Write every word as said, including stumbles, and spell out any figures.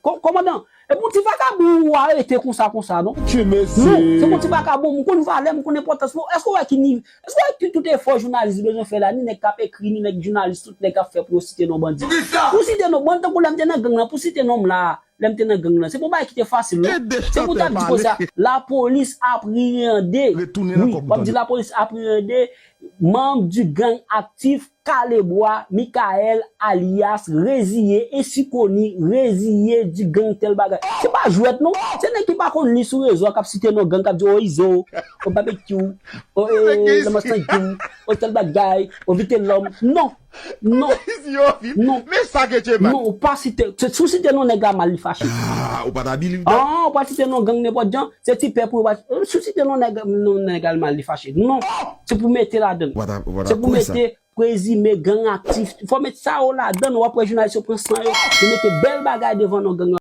Kò- Kòmandan, e pou ti vakabon ou arete konsa konsa non. Non, se pou ti vakabon, m konn valè, m konn enpòtans mwen. Èske w wè ki niv, èske w wè ki tout efò jounalis bezwen fè la, ni nèg k ap ekri, ni nèg jounalis, tout nèg k ap fè pou yo site non bandi. Pou site non bandi, tankou lè m te nan gang lan, pou site non m la, lè m te nan gang lan, se pou bagay ki te fasil non. Se pou ta di konsa, lapolis apriyande. Wi, w ap di lapolis apriyande manm di gang aktif Kalebwa, Mikaèl, alyas Reziye, ensi koni Reziye di gang tèl bagay. Se pa jwèt non. Se nèg ki pa konn li sou rezo a k ap site non gang k ap di o Izo, o Babekyou, o Lamas Tankyou, o tèl bagay, o Vitelòm. Non. Non. Non. Men sa ke Djemal. Non, ou pa site, si w site non nèg la mal li fache. Ah, ou pa ta believe that. Ah, ou pa site non gang nenpòt jan, se ti pèp ou pa. Si w site non nèg non nèg la mal li fache. Non. Se pou mete ladan. Se pou mete prezime gang aktif. Fò met sa yo ladan, w ap wè jounalis yo pran san yo. Yo mete bèl bagay devan non gang yo.